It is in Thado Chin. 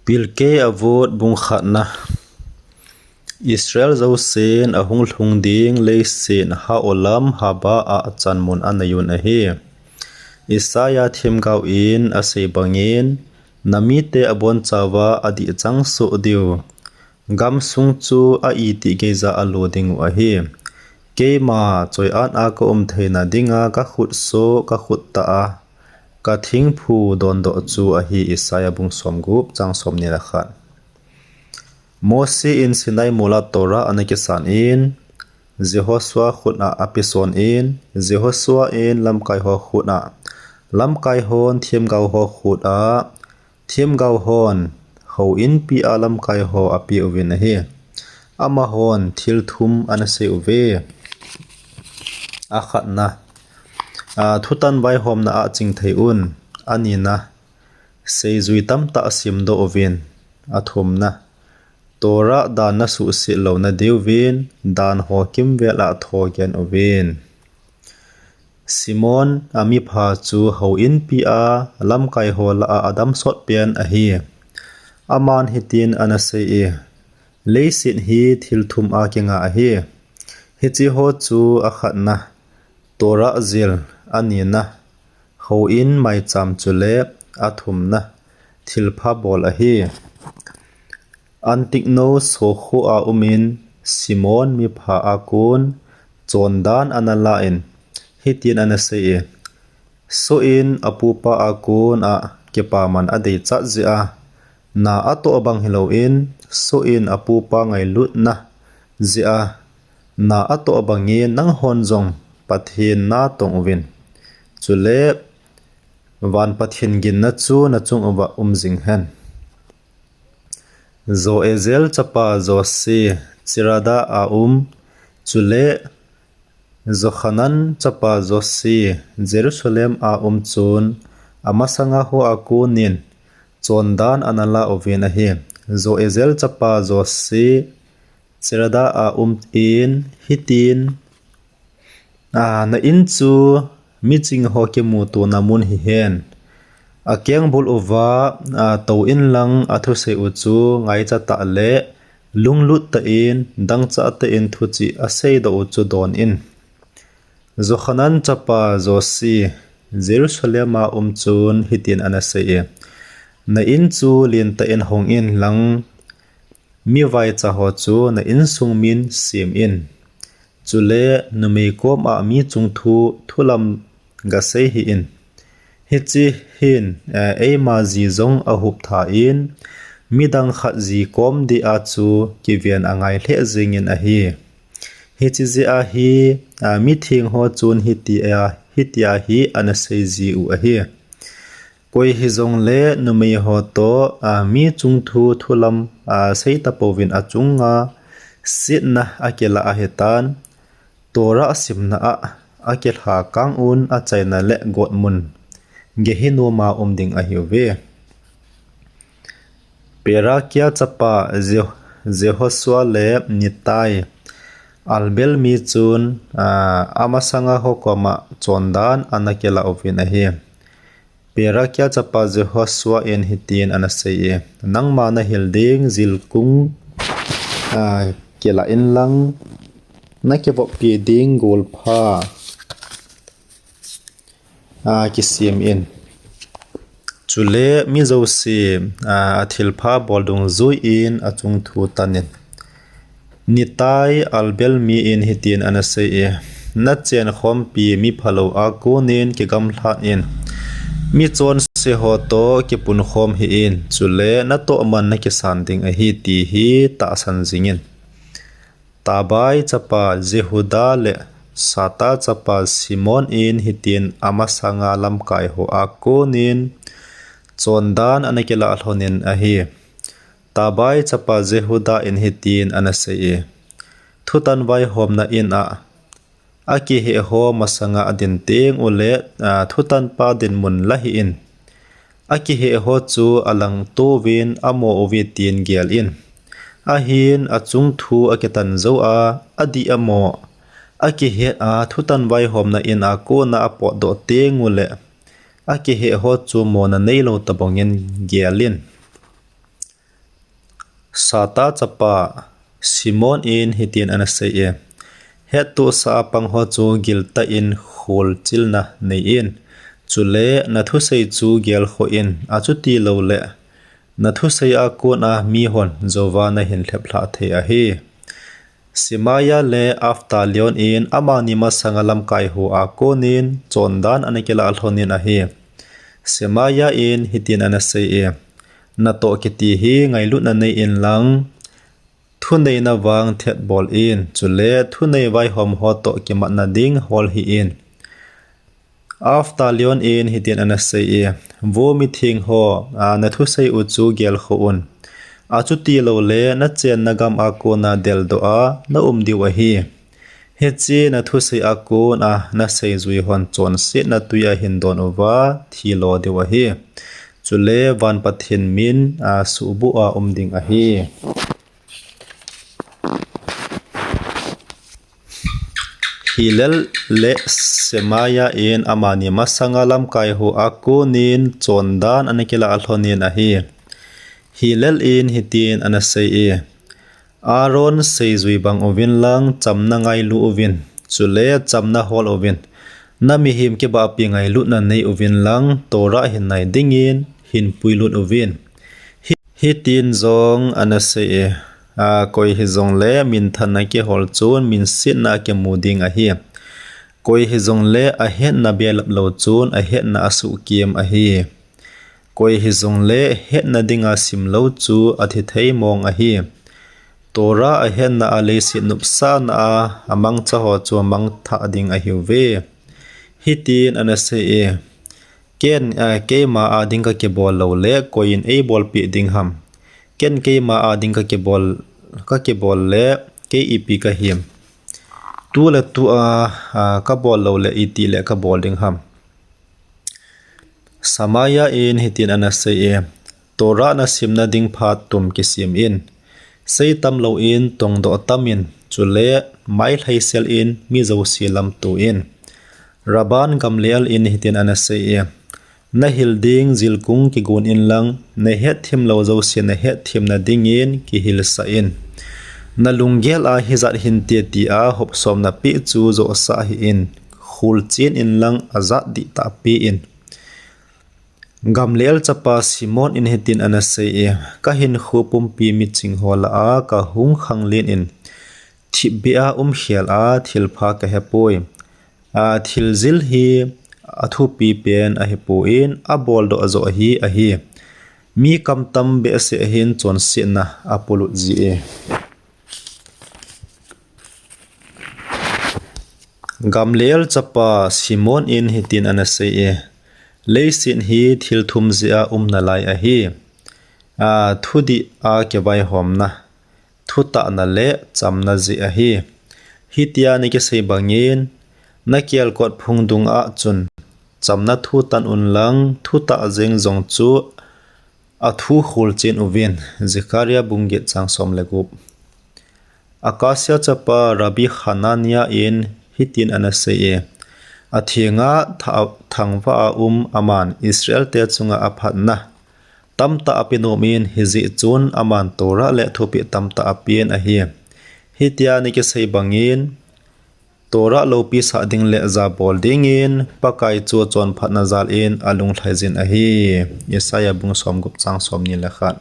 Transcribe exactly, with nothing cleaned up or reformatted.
Pirkei Avot bung khatna. Israel jousen ahung lhung ding leiset Haolam Haba a chanmun anei un ahi. Isaiah themgao in asei bangin, namite abonchauva adih chang soh diu, gamsung chu a itih geija alo ding u ahi. Keima choi-at a kaum theina dinga kakhut soh, kakhut tah a kathingphu dondoh chu ahi. Isaiah bung somgup chang somni le khat. Mose in Sinai mol a Torah ana kisan in, Jehoshua khut a apeson in, Jehoshua in lamkai ho khut a, lamkai hon themgao ho khut a, themgao hon houin pi a lamkai ho apeuvin ahi. Amahon thil thum ana seiuve. Akhatna, a, thutan vaihomna a chingthei un. Anina, seijui tamtah simdoh uvin. Athumna, Torah dan nasuhset louna diuvin dan ho kimvel a thogen uvin. Shimon a mipha chu houin pi a lamkai ho lah a adam sot pen ahi. Aman hitin ana sei e, leiset hi thil thum a kinga ahi. Hiche ho chu akhatna, Torah jil, anina, houin maicham chule athumna, thilpha bol ahi. Antikno sokho a umin Shimon mipha a kon chondan ana la in, hitin ana sei e, soh in apupa a kon a kipaman adeichat jeh a, na atoh bang hilouvin, soh in apupa ngailutna jeh a, na atoh bangin nanghon jong Pathen natong uvin. Chule, van Pathen ginna chu nachung uva um jing hen. Joezel chapa Josi, Cherada a um, chule Johanan chapa Josi, Jerusalem a um chun, amasanga ho a konin, chondan ana la uvin ahi. Joezel chapa Josi, Cherada a um in, hitin, a, na in chu miching ho kimutona mun hihen. Akengbul uva, a, tou in lang athusei u chu ngaicha tah le lunglut tah in, dangchah tah in thuchih aseidoh u chu don in. Johanan chapa Josi, Jerusalem a um chun hitin ana sei e, na in chu lentah in hong in lang, mivaicha ho chu na insung min sem in. Chule numei kom a mi chungthu thulam gasei hih in. Hiche hin, eh, eima ji jong ahup tha in, midang khat ji kom dia chu kiven angai lheh jingin ahi. Hiche jeh a hi, a, mitheng ho chun hitia, hitia hi ana sei ji u ahi. Koi hijongle numei ho toh, a, mi chungthu thulam, a, seita pouvin achunga setna akila ahitan, Torah simna a, akilha kang un achaina le gotmun Gehinnom a um ding ahiuve. Perakia chapa Je-, Jehoshua le Nitai, Albel mi chun, a, amasanga ho koma chondan ana kila uvin ahi. Perakia chapa Jehoshua in hitin ana sei e, nangma nahil ding jilkung, a, kila in lang, nakivoppi ding golpha a, kisem in. Chule mi jouse, a, athilpha bol dungjui in achungthu tan in. Nitai Albel mi in hitin ana sei e, nachen khompi mi phalou a konin kigamlhat in. Mi chonse ho toh kipun khom hih in, chule natoh man nakisan ding ahi ti hi tahsan jing in. Tabai chapa Jehuda le Sata chapa Simon in hitin amasanga lamkai ho a konin chondan ana kila lhonin ahi. Tabai chapa Jehuda in hitin ana sei e, thutan vaihomna in a, akiheh ho masanga adin teng ule, a, thutan pa dinmun la hih in. Akiheh ho chu alangto uvin amo uve tin gel in. Ahin achungthu akitan jou a, adih amo. Akihet a thutan vaihomna in a kona apotdoh teng ule, akiheh ho chu mona neilou tabang in gel in. Sata chapa Simon in hitin ana sei e, Hettohsa a pang ho chu giltah in kholchilna nei in, chule na thusei chu gelkhoh in, achuti lou le na thusei a kon a mi hon jouva na hin lhep lhah thei ahi. Semaya le Avdalion in amani masanga lamkai ho a konin chondan ana kilah lhonin ahi. Semaya in hitin ana sei e, Natoh kiti hi ngailutna nei in lang, thuneina vang thet bol in, chule thunei vaihom ho toh kimatna ding hol hih in. Avdalion in hitin ana sei e, Vo mitheng ho, a, na thusei u chu gelkhoh un. Achuti lou le na chenna gam a kona deldoh a na um diu ahi. Hiche na thusei a kon a na seijui hon chonsetna tui a hin don uva thilo diu ahi. Chule van Pathen min a suhbuh a um ding ahi. Hillel le Semaya in amani masanga lamkai ho a konin chondan ana kilah lhonin ahi. Hillel in hitin ana sei e, Aaron seijui bang uvin lang chamna ngailu uvin, chule chamna hol uvin. Na mihem kibahpi ngailutna nei uvin lang Torah hin nai dingin hin puilut uvin. Hi-, hitin jong ana sei e, a, koi hijongle minthanna kihol chun minsetna akimu ding ahi. Koi hijongle ahetna belap lou chun ahetna asuhkem ahi. Koi hijongle hetna dinga simlou chu athi thei mong ahi. Torah ahetna a leiset nopsahna a amangcha ho chu amangthah ding ahiuve. Hitin ana sei e, Ken, a, keima a ding kakibol lou le koi in eibolpeh ding ham? Ken keima a ding kakibol, kakibol le kei ipi kahim? Tu le tu a, a, kabol lou le iti le kabol ding ham? Semaya in hitin ana sei e, Torah na simna ding phat tum kisem in, seitam lou in tongdoh tam in, chule mailhaisel in mi jouse lamto in. Rabban Gamliel in hitin ana sei e, Na hil ding jilkung kigon in lang, na hetthem lou jouse na hetthemna dingin kihilsah in. Na lunggel a hijat hinte tia hopsomna peh chu johsah hih in, kholchen in lang ajat dihtah peh in. Gamliel chapa Simon in hitin ana sei e, Kahinkho pumpi miching ho lah a kahung khanglen in, thipbeh a umkhel a thilpha kahepoi. A, thiljil hi athupi pen ahipon, aboldoh joh hi ahi. Mi kamtam behseh hin chonsetna apolut ji e. Gamliel chapa Simon in hitin ana sei e, Leiset hi thil thum jeh a um nalai ahi. A, thudih a kivaihomna, thutahna le chamna jeh ahi. Hitia nakisei bangin, nakelkot phung dunga chun chamna thu tan unlang, thutah jeng jong chu athu kholchen uvin. Zekaria bung get chang som le gup. Akasia chapa Rabbi Hanania in hitin ana sei e, Athenga tha-, thangvah a um aman Israelte chunga aphatna tamtah apenom in, hijeh chun aman Torah le thupeh tamtah apen ahi. Hitia nakisei bangin, Torah loupi sah ding le jabol dingin Pakai chu chonphatna jal in alunglhai jin ahi. Isaiah bung somgup chang somni le khat.